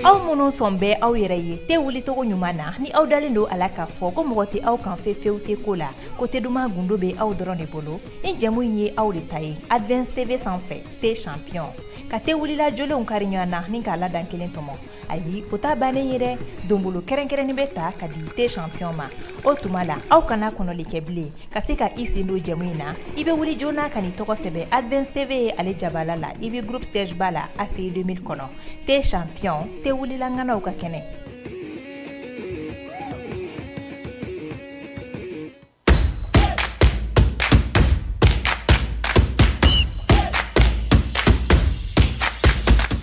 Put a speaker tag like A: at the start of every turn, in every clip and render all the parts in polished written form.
A: Aw minnu sɔn bɛ aw yɛrɛ ye te wulicogo ɲuman na, ni aw dalen don a la k'a fɔ ko mɔgɔ tɛ aw kan fewu te ko la, ko te duman gundo bɛ aw dɔrɔn de bolo, ni jɛmu in ye aw de ta ye Advance TV sanfɛ, Te Champion ka te wulila jolenw kari ɲɔgɔn na ni k'a ladan kelen tɔmɔ. Ayi, o ta bannen ye dɛ. Donbolo kɛrɛnkɛrɛnnen bɛ ta ka di Te Champion ma. O tuma la, aw kana kɔnɔli kɛ bilen ka se ka i sen don jɛmu in na. I bɛ wuli joona ka n'i tɔgɔ sɛbɛn Advance TV ye ale jabala la, i bɛ groupe siège ba la ACI 2000 kɔnɔ. Te Champion, te wulila ŋanaw ka kɛnɛ.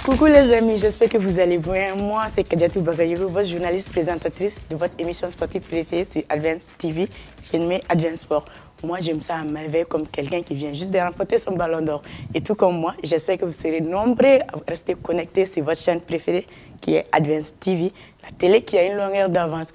B: Coucou les amis, j'espère que vous allez bien. Moi, c'est Kadiatou Bagayogo, votre journaliste présentatrice de votre émission sportive préférée sur Advance TV, j'ai nommé Advance Sport. Moi, j'aime ça à merveille comme quelqu'un qui vient juste de remporter son ballon d'or. Et tout comme moi, j'espère que vous serez nombreux à rester connectés sur votre chaîne préférée qui est Advance TV, la télé qui a une longueur d'avance.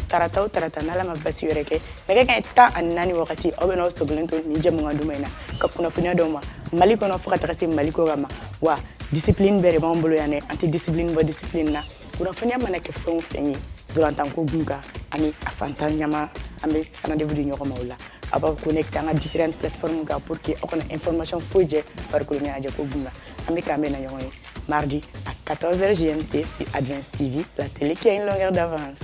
B: Tarata o tarata, n'ala ma basi wɛrɛ kɛ, nɛgɛ kaɲɛ 14 wagati, aw bɛ n'aw sogolen to nin jɛmukan duman in na ka kunnafoniya d'aw ma Mali kɔnɔ fo ka taga se Mali kɔ kan ma. Wa discipline bɛɛ de b'anw bolo yan dɛ, an tɛ discipline bɔ discipline na. Kunnafoniya mana kɛ fɛn o fɛn ye dolantanko gun kan ani a fantan ɲama, an bɛ rendez-vous di ɲɔgɔn ma o la. Aw b'aw connecter an ka différentes plateformes kan pour que aw kana information foyi jɛ farikolo ɲɛnajɛ ko gun kan. An bɛ k'an bɛn na ɲɔgɔn ye mardi à 14h GMT sur Advance TV, la télé qui a une longueur d'avance.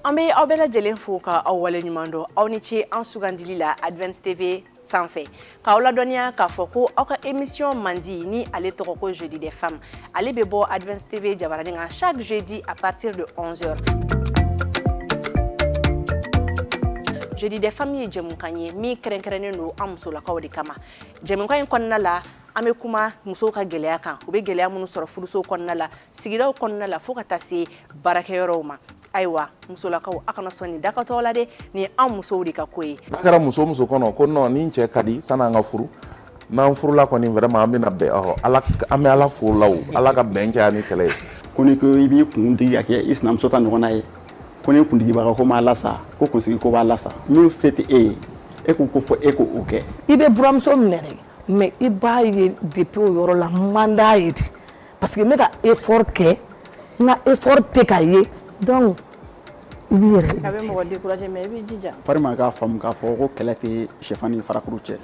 C: An bɛ aw bɛɛ lajɛlen fo ka aw wale ɲuman dɔn. Aw ni ce an sugandili la Advance TV sanfɛ. K'aw ladɔnniya k'a fɔ ko aw ka émission mandi ni ale tɔgɔ ko Jeudi des femmes, ale bɛ bɔ Advance TV jabaranin kan chaque jeudi à partir de 11h. Jeudi des femmes ye jɛmukan ye min kɛrɛnkɛrɛnnen don an musolakaw de kama. Jɛmukan in kɔnɔna la, an bɛ kuma musow ka gɛlɛya kan, u bɛ gɛlɛya minnu sɔrɔ furuso kɔnɔna la, sigidaw kɔnɔna la, fo ka taa se baarakɛyɔrɔw ma. Ayiwa, musolakaw, aw kana sɔn nin dakatɔ la dɛ, nin ye an musow de ka ko ye.
D: N'a kɛra muso muso kɔnɔ ko non, ni cɛ ka di san'an ka furu, n'an furula kɔni, vraiment an bɛna bɛn. Ɔhɔ, ala an bɛ ala fo la o, ala ka bɛn caya ni kɛlɛ ye.
E: Ko n'i ko i b'i kun digi ka kɛ i sinamuso ta ɲɔgɔnna ye, ko ni kundigibaga ko m'a lasa, ko kunsigi ko b'a lasa, min se tɛ e ye, e ko ko fɔ e k'o kɛ.
F: I bɛ buramuso minɛ dɛ, mais i b'a ye depuis o yɔrɔ la, n man d'a ye de, parce que n bɛ ka effort kɛ, n ka effort tɛ ka ye, donc i b'i yɛrɛ
G: A bɛ mɔgɔ décourager, mais i b'i jija.
E: Farima k'a faamu k'a fɔ ko kɛlɛ tɛ sɛfan ni farakuru cɛ.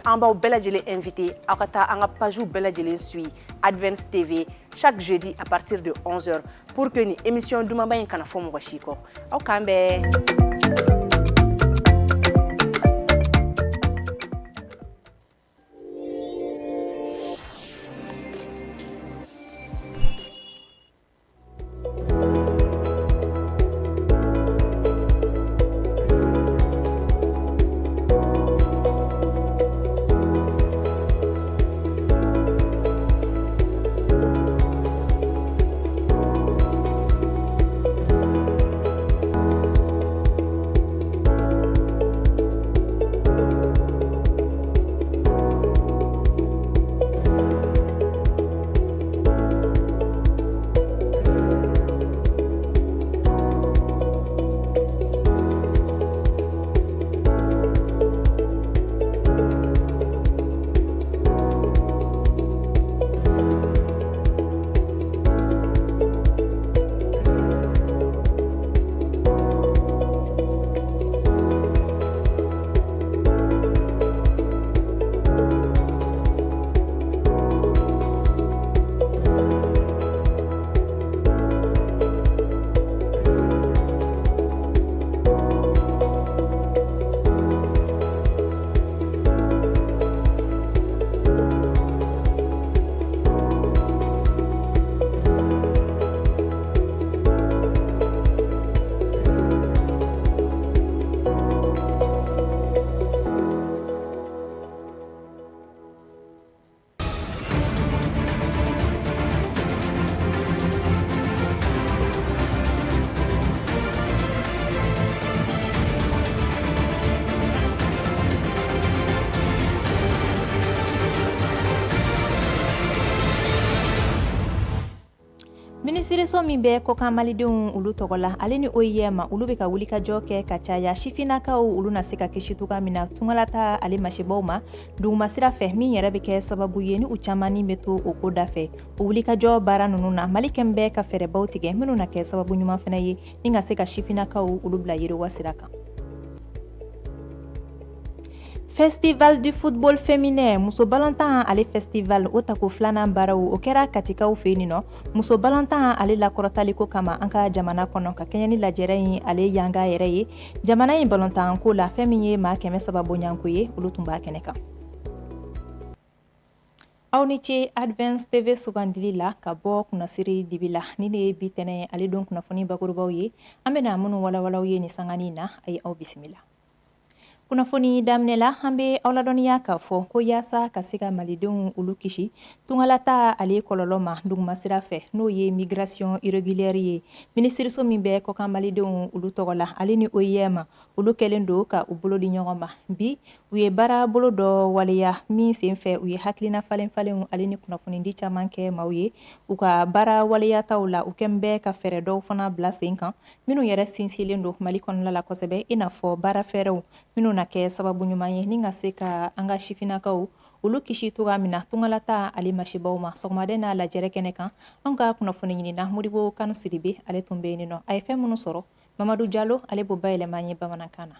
C: An b'aw bɛɛ lajɛlen invité, aw ka taa an ka page bɛɛ lajɛlen suit Advance TV chaque jeudi à partir de 11h pour que ni émission dumanba in kana fɔ mɔgɔ si kɔ. Aw k'an bɛn.
A: Minisiriso min bɛ kɔkan malidenw olu tɔgɔ la, ale ni OIM, olu bɛ ka wulikajɔ kɛ ka caya sifinnakaw olu na se ka kisi cogoya min na tungalata ale masibaw ma duguma sira fɛ, min yɛrɛ bɛ kɛ sababu ye ni u caman ni bɛ to o ko da fɛ. O wulikajɔ baara ninnu na, Mali kɛn bɛ ka fɛɛrɛbaw tigɛ minnu na kɛ sababu ɲuman fana ye ni ka se ka sifinnakaw olu bila yiriwa sira kan. Festival du football féminin, muso balontan ale festival, o tako filanan baaraw o kɛra Katikaw fɛ yen nɔ, muso balontan ale lakɔrɔtaliko kama an ka jamana kɔnɔ, ka kɛɲɛ ni lajɛrɛ in ale yanga yɛrɛ ye jamana in balontan ko la. Fɛn min ye maa 300 bonyanko ye, olu tun b'a kɛnɛ kan. Aw ni ce Advance TV sugandili la ka bɔ kunnasiri dibi la. Ni ne ye bi tɛnɛ ale don kunnafoni bakurubaw ye, an bɛna minnu walawalaw ye nin sanganin na. A ye aw bisimila. Kunnafoni daminɛ la, an bɛ aw ladɔnniya k'a fɔ ko yaasa ka se ka malidenw olu kisi tungalata ale kɔlɔlɔ ma duguma sira fɛ, n'o ye migration irrégulière ye, minisiriso min bɛ kɔkan malidenw olu tɔgɔ la, ale ni OIM, olu kɛlen don ka u bolo di ɲɔgɔn ma. Bi u ye baara bolo dɔ waleya min senfɛ, u ye hakilina falen falenw ale ni kunnafonidi caman kɛ maaw ye u ka baara waleyataw la. U kɛn bɛ ka fɛɛrɛ dɔw fana bila sen kan minnu yɛrɛ sinsinlen don Mali kɔnɔna la kosɛbɛ, i n'a fɔ baara fɛɛrɛw minnu na kɛ sababu ɲuman ye ni ka se ka an ka sifinnakaw olu kisi cogoya min na tungalata ale masibaw ma. Sɔgɔmaden n'a lajɛrɛ kɛnɛ kan, an ka kunnafoni ɲinina Modibo Kan Sidibe, ale tun bɛ yen nɔ. A ye fɛn minnu sɔrɔ, Mamadu Jalo, ale b'o bayɛlɛma an ye bamanankan na.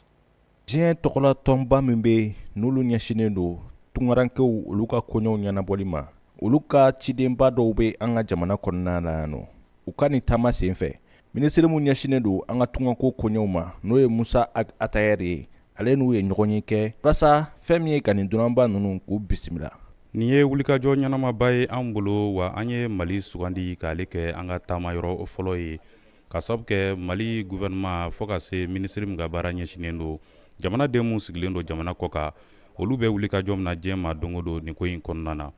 H: Diɲɛ tɔgɔla tɔnba min bɛ yen n'olu ɲɛsinnen don tungarankew olu ka koɲɛw ɲɛnabɔli ma, olu ka cidenba dɔw bɛ an ka jamana kɔnɔna na yan nɔ. U ka nin taama senfɛ, minisiri min ɲɛsinnen don an ka tungako koɲɛw ma, n'o ye Musa Ag Atayɛri ye, ale n'u ye ɲɔgɔnye kɛ walasa fɛn min ye ka nin dunanba ninnu k'u bisimila.
I: Nin ye wulikajɔ ɲɛnamaba ye an bolo wa an ye Mali sugandi k'ale kɛ an ka taama yɔrɔ fɔlɔ ye, ka sababu kɛ Mali gouvernement fo ka se minisiri min ka baara ɲɛsinnen don jamanaden minnu sigilen don jamana kɔ kan, olu bɛ wulikajɔ min na diɲɛ ma don o don nin ko in kɔnɔna na.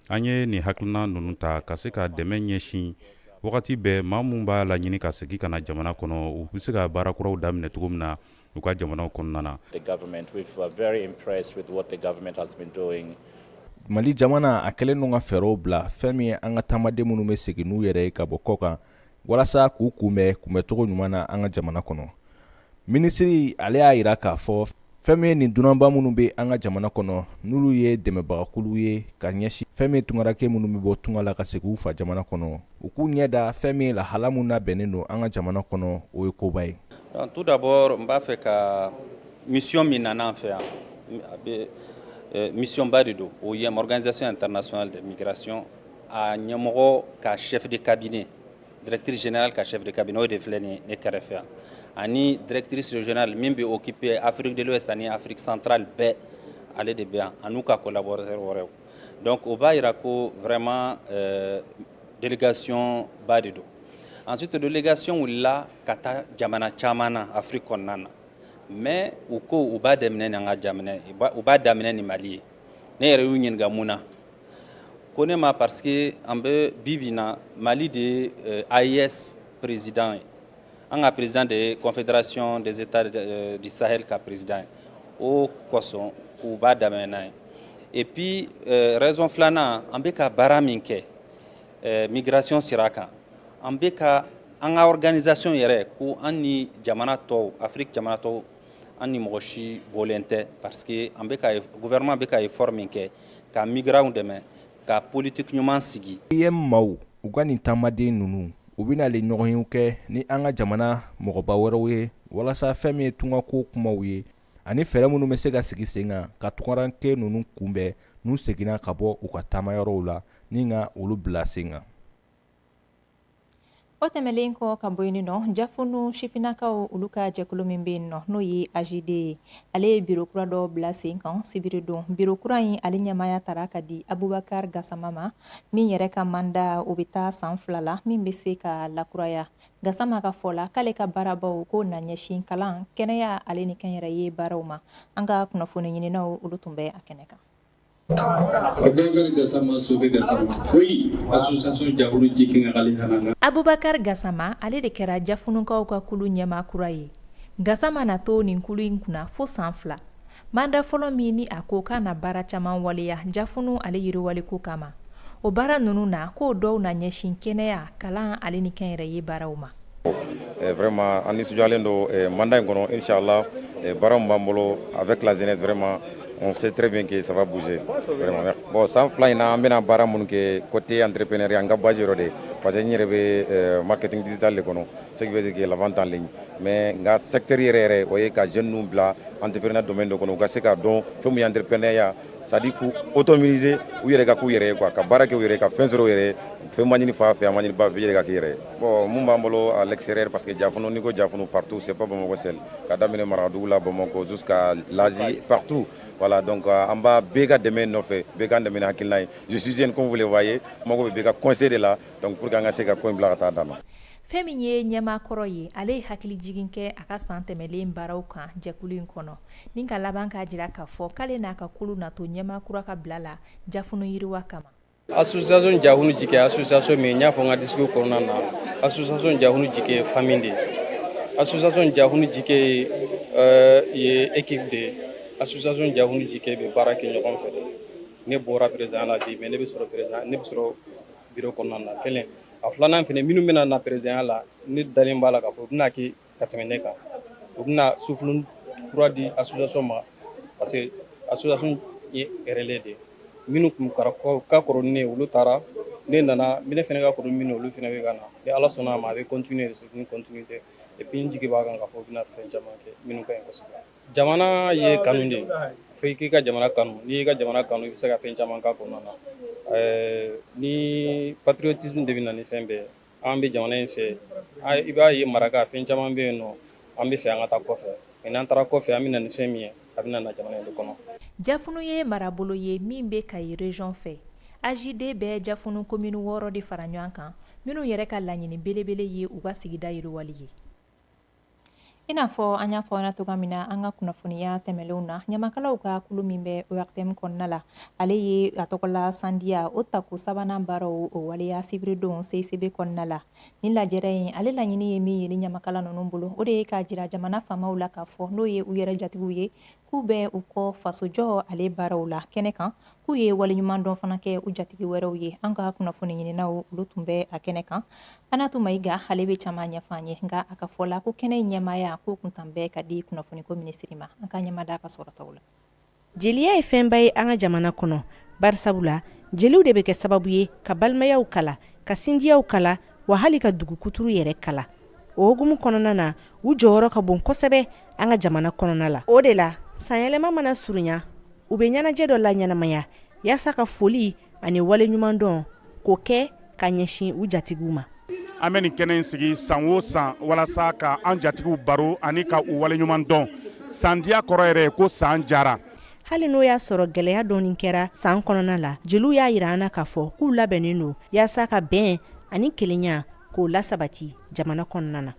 I: An ye nin hakilina ninnu ta ka se ka dɛmɛ ɲɛsin wagati bɛɛ maa minnu b'a laɲini ka segin ka na jamana kɔnɔ, u bɛ se ka baara kuraw daminɛ cogo min na u ka jamanaw kɔnɔna na.
H: Mali jamana a kɛlen don ka fɛɛrɛw bila fɛn min ye an ka taamaden minnu bɛ segin n'u yɛrɛ ye ka bɔ kɔ kan, walasa k'u kunbɛn kunbɛncogo ɲuman na an ka jamana kɔnɔ. Minisiri ale y'a jira k'a fɔ fɛn min ye nin dunanba minnu bɛ an ka jamana kɔnɔ, n'olu ye dɛmɛbagakulu ye ka ɲɛsin fɛn min ye tungaranke minnu bɛ bɔ tunga la ka segin u fa jamana kɔnɔ, u k'u ɲɛ da fɛn min ye lahala min labɛnnen don an ka jamana kɔnɔ, o ye koba ye.
J: Donc tout d'abord n b'a fɛ ka mission min nana an fɛ yan, a bɛ mission ba de don, OIM, Organisation internationale des migrations, a ɲɛmɔgɔ ka chef de cabinet, directrice générale ka chef de cabinet, o de filɛ nin ne kɛrɛfɛ yan, ani directrice régionale min bɛ occuper Afrique de l'Ouest ani Afrique centrale bɛɛ, ale de bɛ yan, an'u ka collaborateur wɛrɛw. Donc o b'a jira ko vraiment délégation ba de don. Ensuite, délégation wulila ka taa jamana caman na Afrique kɔnɔna na, mais u ko u b'a daminɛ ni an ka jamana, u b'a daminɛ ni Mali ye. Ne yɛrɛ y'u ɲininka mun na, ko ne ma parce que an bɛ bi bi na, Mali de ye AES président ye, an ka président de ye Confédération des États du Sahel ka président ye, o kosɔn u b'a daminɛ n'a ye. Et puis raison filanan, an bɛ ka baara min kɛ migration sira kan, an bɛ ka an ka organisation yɛrɛ ko an ni jamana tɔw, Afrique jamana tɔw, an ni mɔgɔ si bɔlen tɛ, parce que an bɛ ka gouvernement bɛ ka effort min kɛ ka migrants dɛmɛ, ka politique ɲuman sigi.
H: OIM maaw u ka nin taamaden ninnu, u bɛna le ɲɔgɔnyew kɛ ni an ka jamana mɔgɔba wɛrɛw ye, walasa fɛn min ye tungako kumaw ye ani fɛɛrɛ minnu bɛ se ka sigi sen kan ka tungaranke ninnu kunbɛn n'u seginna ka bɔ u ka taamayɔrɔw la, ni ka olu bila sen kan.
A: O tɛmɛlen kɔ ka bɔ yen nɔ, Jafunu sifinnakaw olu ka jɛkulu min bɛ yen nɔ, n'o ye AJD ye, ale ye biro kura dɔ bila sen kan sibiri don. Biro kura in ale ɲɛmaaya tara ka di Abubakar Gasama ma, min yɛrɛ ka mandat o bɛ taa san 2 la, min bɛ se ka lakuraya. Gasama ka fɔ la, k'ale ka baarabaw ko na ɲɛsin kalan, kɛnɛya ale ni kɛnyɛrɛye baaraw ma. An ka kunnafoni ɲininaw olu tun bɛ a kɛnɛ kan. Abubakar Gasama, ale de kɛra Jafunukaw ka kulu ɲɛmaa kura ye. Gasama na to nin kulu in kunna fo san 2. Mandat fɔlɔ min ni a ko k'a na baara caman waleya Jafunu ale yiriwaliko kama. O baara ninnu na, k'o dɔw na ɲɛsin kɛnɛya, kalan ale ni kɛnyɛrɛye baaraw ma.
K: Vraiment an nisɔndiyalen don mandat in kɔnɔ, inchallah baara min b'an bolo avec la jeunesse, vraiment on sait très bien que ça va bouger vraiment. Bon, san 2 in na, an bɛna baara minnu kɛ côté entrepreneuriat, n ka base yɔrɔ de, parce que n yɛrɛ bɛ marketing digital de kɔnɔ, ce qui veut dire que la vente en ligne, mais n ka secteur yɛrɛ yɛrɛ, o ye ka jeunes ninnu bila entrepreneuriat domaine dɔ kɔnɔ, u ka se k'a dɔn fɛn min ye entrepreneuriat, c'est à dire k'u autonomiser u yɛrɛ ka k'u yɛrɛ ye quoi, ka baara kɛ u yɛrɛ ye, ka fɛn sɔrɔ u yɛrɛ ye. Fɛn ma ɲini fa fɛ, a ma ɲini ba fɛ, i yɛrɛ ka k'i yɛrɛ ye. Bon, mun b'an bolo à l'extérieur, parce que Jafunu, n'i ko Jafunu partout, c'est pas Bamakɔ seul, ka daminɛ Marakadugu la, Bamakɔ jusqu'à l'Asie, partout, voilà. Donc an b'a bɛɛ ka dɛmɛ nɔfɛ, bɛɛ k'an dɛmɛ ni hakilina ye. Je suis jeune comme vous le voyez, mago bɛ bɛɛ ka conseil de la, donc pour que an ka se ka ko in bila ka taa dan na.
A: Fɛn min ye ɲɛmaa kɔrɔ ye, ale ye hakili jigin kɛ a ka san tɛmɛlen baaraw kan jɛkulu in kɔnɔ, ni ka laban k'a jira k'a fɔ k'ale n'a ka kulu na to ɲɛmaa kura ka bila la Jafunu yiriwa kama.
L: Association Jahunu Jike, association min n y'a fɔ n ka discours kɔnɔna na, association Jahunu Jike ye famille de ye, association Jahunu Jike ye équipe de ye, association Jahunu Jike bɛ baara kɛ ɲɔgɔn fɛ. Ne bɔra président la bi, mais ne bɛ sɔrɔ président, ne bɛ sɔrɔ bureau kɔnɔna na kelen. A filanan fana, minnu bɛna na président la, ne dalen b'a la k'a fɔ u bɛna kɛ ka tɛmɛ ne kan, u bɛna souffle kura di association ma, parce que association ye relais de ye. Minnu tun ka kɔrɔ ni ne ye, olu taara, ne nana, ne fana ka kɔrɔ minnu, olu fana bɛ ka na. Ni Ala sɔnna a ma, a bɛ continuer, c'est une continuité. Et puis n jigi b'a kan k'a fɔ u bɛna fɛn caman kɛ minnu ka ɲi kosɛbɛ. Jamana ye kanu de ye, fo i k'i ka jamana kanu. N'i y'i ka jamana kanu, i bɛ se ka fɛn caman k'a kɔnɔna na. Ni patriotisme de bɛ na ni fɛn bɛɛ ye. An bɛ jamana in fɛ, i b'a ye maraka fɛn caman bɛ yen nɔ, an bɛ fɛ an ka taa kɔfɛ, mais n'an taara kɔfɛ, an bɛ na ni fɛn min ye, a bɛ na jamana in de kɔnɔ.
A: Jafunu ye marabolo ye min bɛ Kayi région fɛ. AJD bɛ Jafunu commune 6 de fara ɲɔgɔn kan, minnu yɛrɛ ka laɲini belebele ye u ka sigida yiriwali ye. I n'a fɔ an y'a fɔ an cogoya min na an ka kunnafoniya tɛmɛnlenw na, ɲamakalaw ka kulu min bɛ ORTM kɔnɔna la, ale ye a tɔgɔla sandiya o tako sabanan baaraw o waleya sibiridon CICB kɔnɔna la. Ni lajɛrɛ in, ale laɲini ye min ye ni ɲamakala ninnu bolo, o de ye k'a jira jamana faamaw la k'a fɔ n'o ye u yɛrɛ jatigiw ye, k'u bɛ u kɔ fasojɔ ale baaraw la kɛnɛ kan, k'u ye waleɲuman dɔn fana kɛ u jatigi wɛrɛw ye. An ka kunnafoni ɲininaw, olu tun bɛ a kɛnɛ kan. Anatu Mayiga, ale bɛ caman ɲɛfɔ an ye, nka a ka fɔ la ko kɛnɛ ɲɛmaaya ko kuntan bɛɛ ka di kunnafoniko minisiri ma. An ka ɲɛmada ka sɔrɔtaw la.
M: Jeliya ye fɛnba ye an ka jamana kɔnɔ, bari sabula jeliw de bɛ kɛ sababu ye ka balimayaw kala, ka sinjiyaw kala, wa hali ka dugukuturu yɛrɛ kala. O hukumu kɔnɔna na, u jɔyɔrɔ ka bon kosɛbɛ an ka jamana kɔnɔna la. O de la, sanyɛlɛma mana surunya, u bɛ ɲɛnajɛ dɔ la ɲɛnamaya yaasa ka foli ani wale ɲuman dɔn k'o kɛ ka ɲɛsin u jatigiw ma.
N: An bɛ nin kɛnɛ in sigi san o san walasa ka an jatigiw baro ani ka u waleɲuman dɔn. Sandiya kɔrɔ yɛrɛ ye ko san jara.
M: Hali n'o y'a sɔrɔ gɛlɛya dɔɔni kɛra san kɔnɔna la, jeliw y'a jira an na k'a fɔ k'u labɛnnen don yaasa ka bɛn ani kelenya k'o lasabati jamana kɔnɔna na.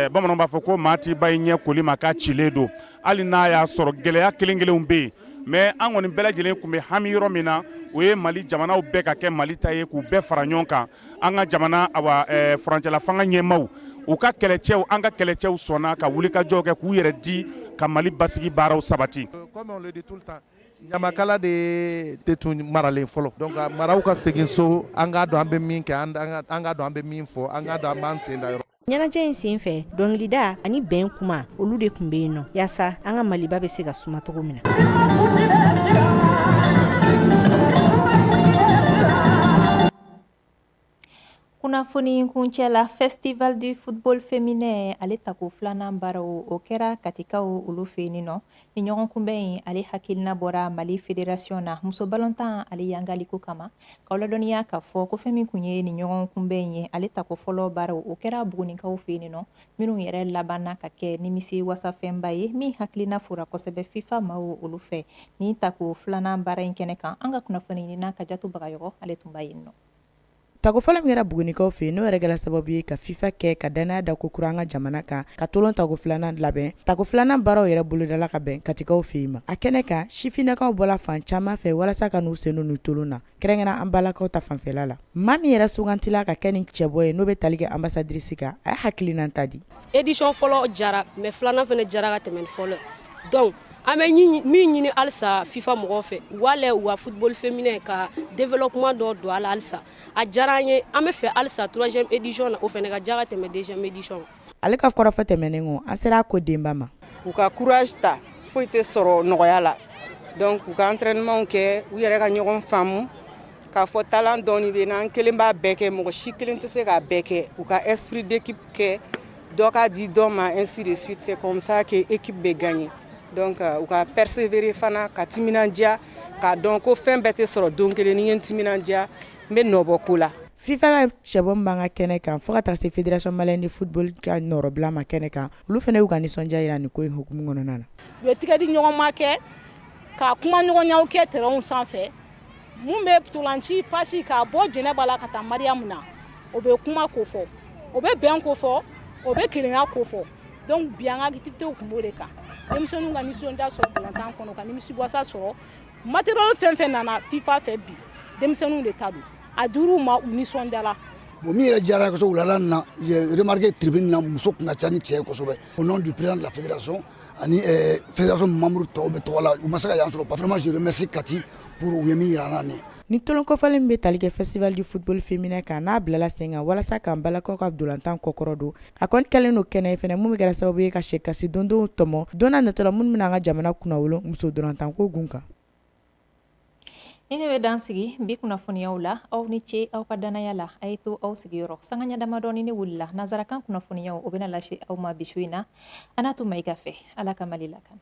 N: Bamananw b'a fɔ ko maa t'i ba i ɲɛ koli ma k'a cilen don. Hali n'a y'a sɔrɔ gɛlɛya kelen kelenw bɛ yen, mais an kɔni bɛɛ lajɛlen tun bɛ hami yɔrɔ min na, o ye Mali jamanaw bɛɛ ka kɛ Mali ta ye, k'u bɛɛ fara ɲɔgɔn kan. An ka jamana, awa, furancɛla fanga ɲɛmaaw, u ka kɛlɛcɛw, an ka kɛlɛcɛw sɔnna ka wulikajɔ kɛ k'u yɛrɛ di ka Mali basigi baaraw sabati.
O: Comme on le dit tout le temps, ɲamakala de tɛ tun maralen fɔlɔ, donc maraw ka segin so, an k'a dɔn an bɛ min kɛ, an k'a dɔn an bɛ min fɔ, an k'a dɔn an b'an sen da yɔrɔ.
M: Ɲɛnajɛ in sen fɛ, dɔnkilida ani bɛn kuma, olu de tun bɛ yen nɔ yaasa an ka Maliba bɛ se ka suma cogo min na.
A: Kunnafoni kuncɛ la, Festival du football féminin ale tako filanan baaraw o kɛra Katikaw olu fɛ yen nɔ. Ni ɲɔgɔn kunbɛn in, ale hakilina bɔra Mali Fédération na muso balontan ale yangaliko kama. K'aw ladɔnniya k'a fɔ ko fɛn min tun ye nin ɲɔgɔn kunbɛn in ye, ale tako fɔlɔ baaraw o kɛra Bugunikaw fɛ yen nɔ, minnu yɛrɛ labanna ka kɛ nimisi wasafɛnba ye min hakilina fora kosɛbɛ FIFA maaw olu fɛ. Nin tako filanan baara in kɛnɛ kan, an ka kunnafoni ɲinina Kajatu Bagayɔgɔ, ale tun b'a yen nɔ.
P: Tako fɔlɔ min kɛra Bugunikaw fɛ yen, n'o yɛrɛ kɛra sababu ye ka FIFA kɛ ka dannaya da ko kura an ka jamana kan ka tolon tako filanan labɛn. Tako filanan baaraw yɛrɛ bolodala ka bɛn Katikaw fɛ yen ma. A kɛnɛ kan, sifinnakaw bɔla fan caman fɛ walasa ka n'u sen don nin tolon na, kɛrɛnkɛrɛn an balakaw ta fanfɛla la. Maa min yɛrɛ sugantila ka kɛ nin cɛbɔ ye, n'o bɛ tali kɛ ambassadrice kan, a ye hakilina ta di.
Q: Édition fɔlɔ jara, mais filanan fana jara ka tɛmɛ ni fɔlɔ ye. Donc An bɛ min ɲini halisa FIFA mɔgɔw fɛ, u k'a lajɛ u ka football féminin ka développement dɔ don a la halisa. A diyara an ye, an bɛ fɛ halisa troisième édition na, o fana ka diya ka tɛmɛ deuxième édition.
P: Ale ka kɔrɔfɔ tɛmɛnen kɔ, an sera a ko denba ma.
R: U ka courage ta, foyi tɛ sɔrɔ nɔgɔya la. Donc u ka entraînement kɛ, u yɛrɛ ka ɲɔgɔn faamu k'a fɔ talent dɔɔni bɛ n'an kelen b'a bɛɛ kɛ, mɔgɔ si kelen tɛ se k'a bɛɛ kɛ. U ka esprit d'équipe kɛ, dɔ k'a di dɔ ma, ainsi de suite. C'est comme ça que équipe bɛ gagner. Donc u ka persévérer fana, ka timinandiya, k'a dɔn ko fɛn bɛɛ tɛ sɔrɔ don kelen. Ni ye n timinandiya, n bɛ nɔ bɔ ko la.
P: FIFA ka cɛbɔ min b'an ka kɛnɛ kan, fo ka taa se Fédération malienne de football ka nɔrɔbila ma kɛnɛ kan, olu fana y'u ka nisɔndiya jira nin ko in hukumu kɔnɔna na.
S: U ye tigɛ di ɲɔgɔn ma kɛ ka kuma ɲɔgɔnyaw kɛ terrain sanfɛ. Mun bɛ ntolanci pasi k'a bɔ Jɛnɛba la ka taa Mariyamu na, o bɛ kuma ko fɔ, o bɛ bɛn ko fɔ, o bɛ kelenya ko fɔ. Donc bi an ka activité tun b'o de kan, denmisɛnninw ka nisɔndiya sɔrɔ balontan kɔnɔ, ka nimisiwasa sɔrɔ. Matériel fɛn fɛn nana FIFA fɛ bi, denmisɛnninw de ta don. A dir'u ma, u nisɔndiyara.
T: Bon, min yɛrɛ diyara kosɛbɛ wulada in na, j'ai remarqué tribune na, muso kun ka ca ni cɛ ye kosɛbɛ. Au nom du président de la fédération ani fédération membre tɔw bɛ tɔgɔ la, u ma se ka yan sɔrɔ. Vraiment, je remercie Kati pour u ye min yira an na nin.
P: Ni tolon kɔfɔlen min bɛ tali kɛ festival du football féminin kan, n'a bilala sen kan walasa k'an balakaw ka ntolantan kɔkɔrɔ don, a kɔni kɛlen don kɛnɛ ye fɛnɛ mun bɛ kɛra sababu ye ka sɛkasi dondenw tɔmɔ don n'a nataw la, minnu bɛna an ka jamana kunnawolo muso ntolantanko gun kan.
A: Ni ne bɛ dan sigi bi kunnafoniyaw la. Aw ni ce aw ka danaya la. A ye to aw sigiyɔrɔ sangaɲa damadɔni, ne wulila, nansarakan kunnafoniyaw, o bɛna lase aw ma bi su in na. An n'a to Mayiga fɛ. Ala ka Mali lakana.